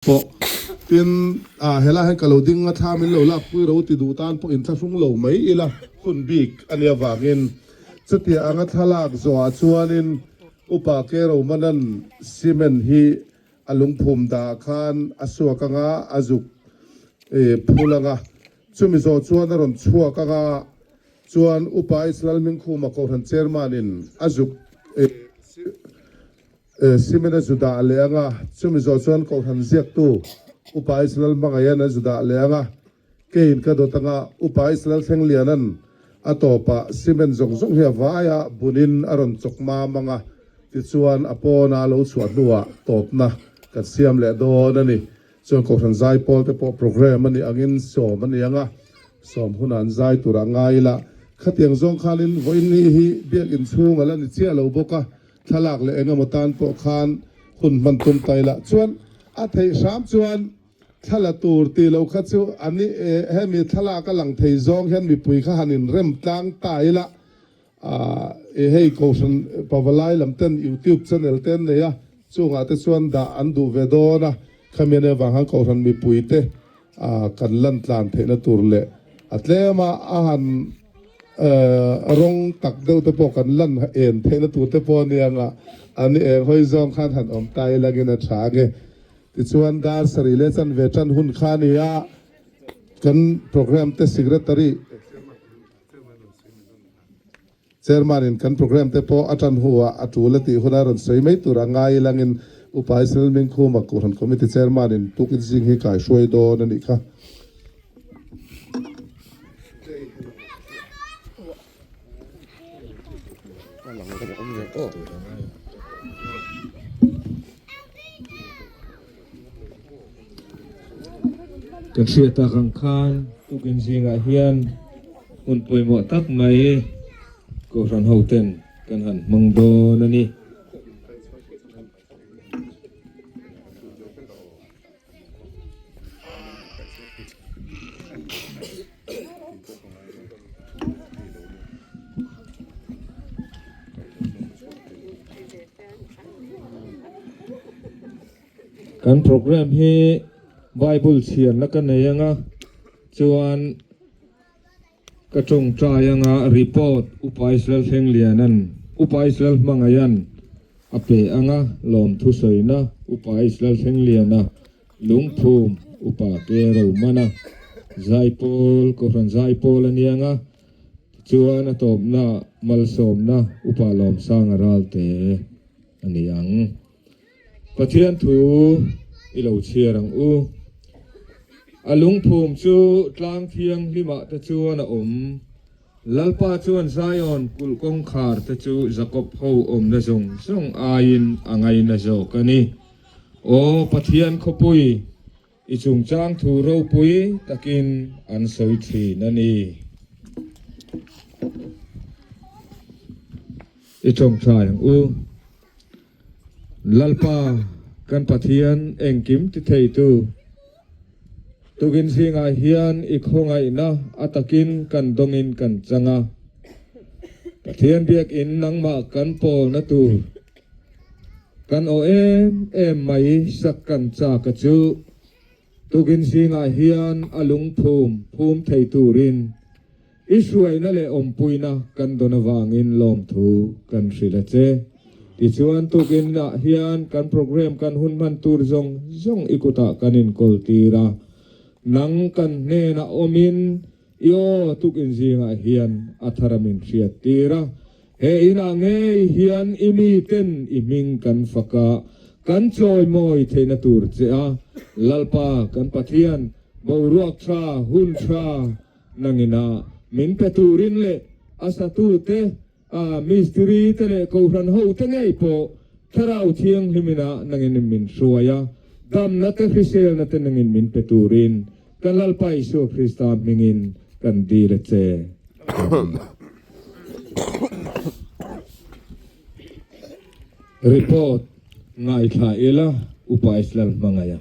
Pawh. Tin, ah helai hian ka lo ding a, thla min lo lak pui ro ti duh tan pawh inthlahrung lo mai ila hun bik a nih avangin chutia anga thlalak zawhah chuanin Upa Ke Romanan cement hi a lungphum dah khan a suak anga a zuk phul anga chumi zawh chuan a rawn chhuak anga chuan Upa Israel Hmingkhuma Kohhran Chairman in a zuk Cement a zu dah leh ang a, chumi zawh chuan Kohhran ziaktu Upa Israel hmangaihan a zu dah leh ang a, keiin ka dawt ang a, Upa Israel Thlenglianan a tawpah cement zawng zawng hi a vaia bunin a rawn chawk mam ang a, tichuan a pawna a lo chhuah hnuah tawpna kan siam leh dawn a ni. Chuan Kohhran zaipawl te pawh programme a nih angin sawm a ni ang a, sawm hunah an zai turah ngai ila, khatiang zawng khanin vawiin hi biakinn chhung a la ni chiah lo bawk a, Thlalak leh engemaw tan pawh khan hun hman tum ta ila chuan a theih hram chuan thla la tur tih loh kha chu a ni e, hemi thlalak a lang thei zawng hian mipui kha han inrem tlang ta ila e hei Kohhran Pavalai lam ten YouTube channel te an nei a, chungah te chuan dah an duh ve dawn a, khami ania vang khan Kohhran mipui te kan lan tlan theihna tur leh a tlem a a han Rawng tak deuh te pawh kan lan en theihna tur te pawh a nia nga, an eng hawi zawng khan han awm ta ila ngin a tha ange. Tichuan dar sarih leh chanve tan hun kha a ni a, kan programme te secretary, Chairman in kan programme te pawh a tan hu a, a tul a tih huna rawn sawi mai tur a ngai ila ngin Upa Israel Mingkhuma Kohhran Committee Chairman in tukin zing hi kai hruai dawn a nih kha. Kan hriat tak ang khan tukin zingah hian hun pawimawh tak mai Kohhran hoten kan han hmang dawn a ni. Kan program hi Bible chhiarna ka nei anga chuan Ka tawngtai anga report Upa Israel Thlengliana'n Upa Israel hmangaiha'n a pe anga lawmthu sawina Upa Israel Thlengliana lungphum Upa Ke Romana Zaipawl Kohhran Zaipawl a nia anga tichuan a tawpna malsawmna Upa Lawmsanga Ralte a ni ang. Pathian thu i lo chhiar ang u. A lungphum chu tlang thianghlimah te chuan a awm. Lalpa chuan Zion kulh kawngkhar te chu Jakob ho awmna zawng zawng aiin a ngaina zawk a ni. Aw Pathian khawpui, i chungchang thu ropui takin an sawi thin a ni. I tawngtai ang u. Lalpa kan Pathian engkim ti theitu, tukin zingah hian i khawngaihna a takin kan dawngin kan chang a. Pathian biakinn nangmah kan pawlna tur kan aw em em mai sak kan chak a chu tukin zingah hian a lungphum phum thei turin I hruaina leh awmpuina kan dawn avangin lawmthu kan hrilh a che. Tichuan, tukinah hian kan programme kan hun hman tur zawng zawng i kutah kan inkawl tir a. Nang kan hnenah awmin i aw tukin zingah hian a thar a min hriat tir a. He inah ngei hian i miten i hming kan fak a, kan chawimawi theihna tur che a, Lalpa kan Pathian, boruak tha, hun tha, Nangina min pe turin leh a satute, a mistiri te leh kohhran hote ngei pawh Thlarau Thianghlimina nangin min hruai a, damna te hriselna te nangin min pe turin kan Lalpa Isua Krista hmingin kan dil a che. Amen. Report ngaithla ila Upa Israel hmangaih a.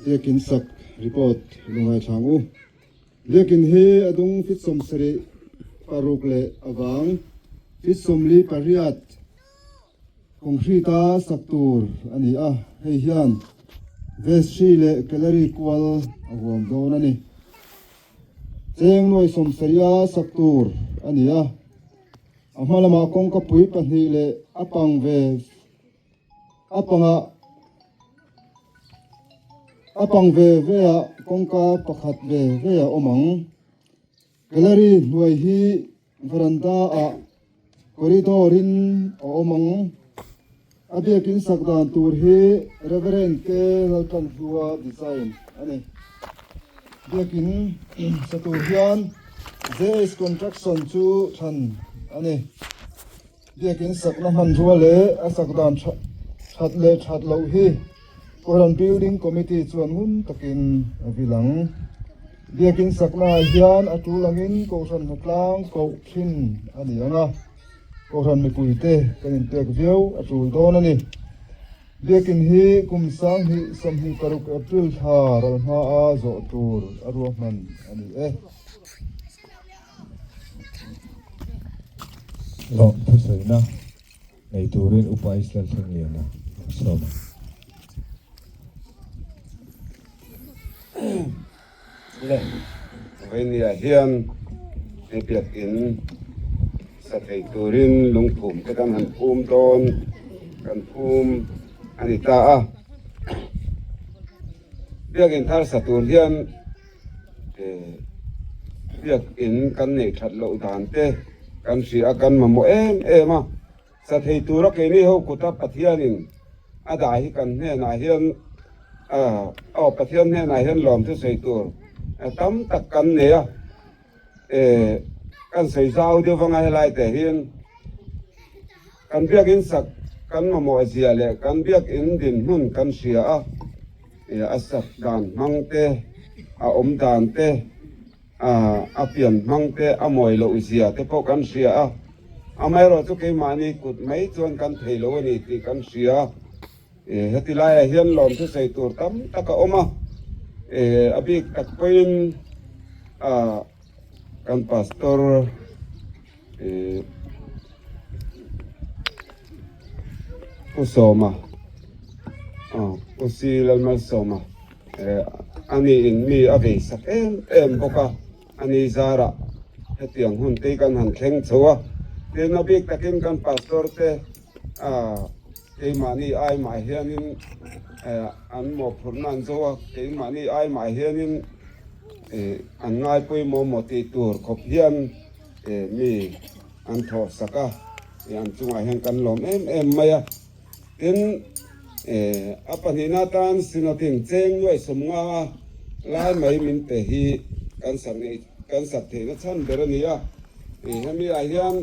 Biakin sak report lungai thlang u. Biakin hi a dung fit 76 leh avang. Feet 48 concrete a sak tur a ni a, hei hian vestry leh gallery kual a huam dawn a ni. Cheng nuai sawmsarih a sak tur a ni a, a hma lamah kawngka pui pahnih leh a pang ve a pangah a pang ve ve ah kawngka pakhat ve ve a awm ang. Gallery hnuai hi veranda ah corridor in a awm ang. A biakin sak dan tur hi Reverend K Laltlanhlua design a ni. Biakin sa tur hian JH Construction chu thlan a ni. Biakin sakna hmanrua leh a sak dan that leh that loh hi Kohhran Building Committee chuan ngun takin a vil ang. Biakin saknaah hian a tul angin Kohhran hnatlang koh thin a ni ang a, Kohhran mipuite kan inpek viau a tul dawn a ni. Biakin hi kum 2026 April thla ral hmaa zawh tur a ruahman a ni e. Lawm thusawiina nei turin Upa Israel Thengliana a sawm a. Le Vainia hian he biakin sa thei turin lungphum te kan han phum dawn kan phum a ni ta a. Biakin thar sa tur hian Biakin kan neih that loh dan te kan hria a, kan mamawh em em a. Sa thei tura keini ho kuta Pathianin a dah hi kan hnenah hian aw Pathian hnenah hian lawmthu sawi tur tam tak kan nei a. Kan sawi zau deuh vanga helai te hian kan biakin sak kan mamawh zia leh kan biakin dinhmun kan hria a. A sak dan hmang te, a awm dan te, a pian hmang te, a mawi loh zia te pawh kan hria a. Amaherawh chu keimahni kut mai chuan kan thei lo a ni tih kan hria. Heti laiah hian lawmthu sawi tur tam tak a awm a, a bik tak pawhin kan pastor, Pu Sawma Pu Si Lalmalsawma a niin mi a vei sak em em bawk a, a ni zarah hetiang hun te hi kan han thleng chho a, tin a bik takin kan pastor te keimahni ai mah hianin an mawhphurhna an zo a, keimahni ai mah hianin an ngai pawimawh maw tih tur khawp hian. Mi an thawh sak a, an chungah hian kan lawm em em mai a. Tin, a pahnihna atan Synod-in cheng nuaih sawmnga lai mai min pe hi kan sak nei kan sak theihna chhan ber a ni a. Hemi ah hian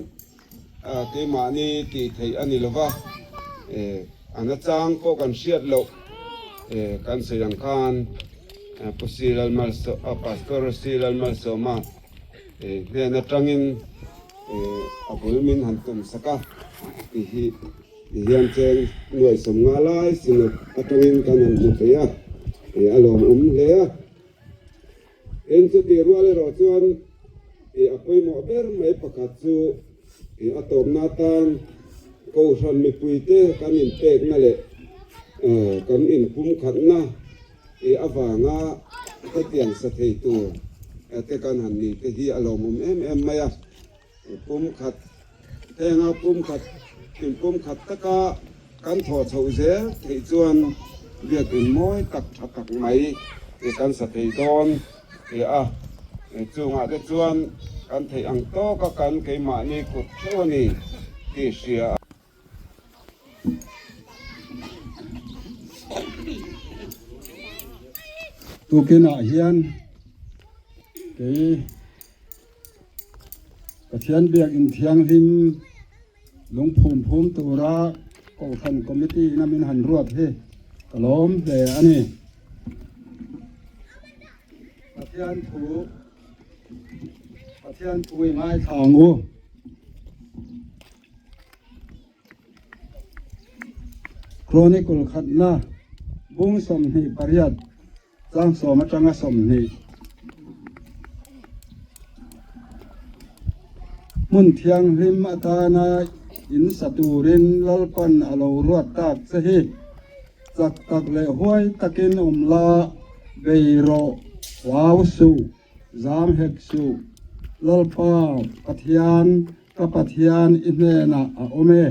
keimahni tih theih a ni lova, a nachang pawh kan hriat loh kan sawi ang khan Pu Silalmalsawma, Pastor Silalmalsawma, Hnen atangin a bul min han tum sak a, ti hi ti hian cheng nuai 50 lai synod atangin kan han hmu thei a, a lawmawm hle a. Tin, chutih rual erawh chuan a pawimawh ber mai pakhat chu a tawpna atan Kohhran mipuite kan inpekna leh kan inpumkhatna I avanga hetiang sa thei tur te kan han ni te hi a lawmawm em em mai a. Pumkhat henga pumkhat inpumkhat taka kan thawh chhoh zel theih chuan biakin mawi tak tha tak mai kan sa thei dawn ti a. Chungah te chuan kan theih ang tawka kan keimahni kut theuh a ni tih hria a. Tukinah hian kei Pathian biakin thianghlim lungphum phum tura Kohhran Committee ina min han ruat hi ka lawm hle a ni. Pathian thu Pathian thu i ngaithla ang u. Chronicle khatna bung 28 chang sawm atanga 20. Hmun thianghlim atana in sa turin Lalpan a lo ruat tak che hi. Chak tak leh huai takin awm la, bei rawh, hlau suh, zam hek suh. Lalpa Pathian, ka Pathian i hnenah a awm e.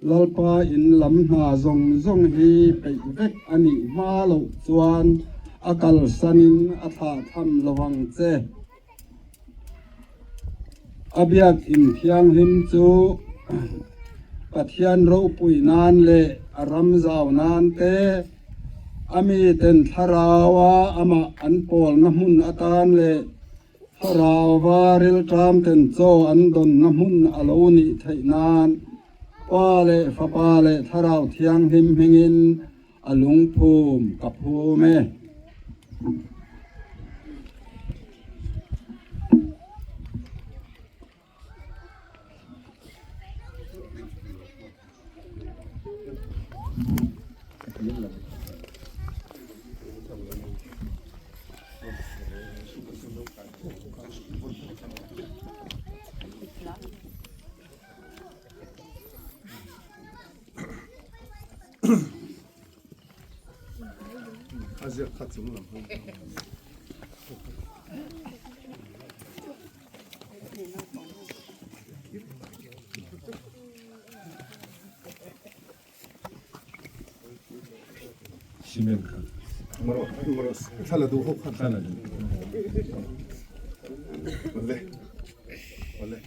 Lalpa in lam hna zawng zawng hi peih vek a nih hma loh chuan a kalsanin a thlah tham lo ang che. A biakinn thianghlim chu Pathian ropui nan leh a ram zau nan te, a miten thlaraua amah an pawlna hmun atan leh thlarauva rilṭamten chaw an dawnna hmun a lo nih theih nan Pa leh Fapa leh Thlarau Thianghlim hmingin A lungphum ka phum e. A ziak kha chung lam hawng. Cement kha. Maro maro thla du ho kha thla du. Ole. Ole.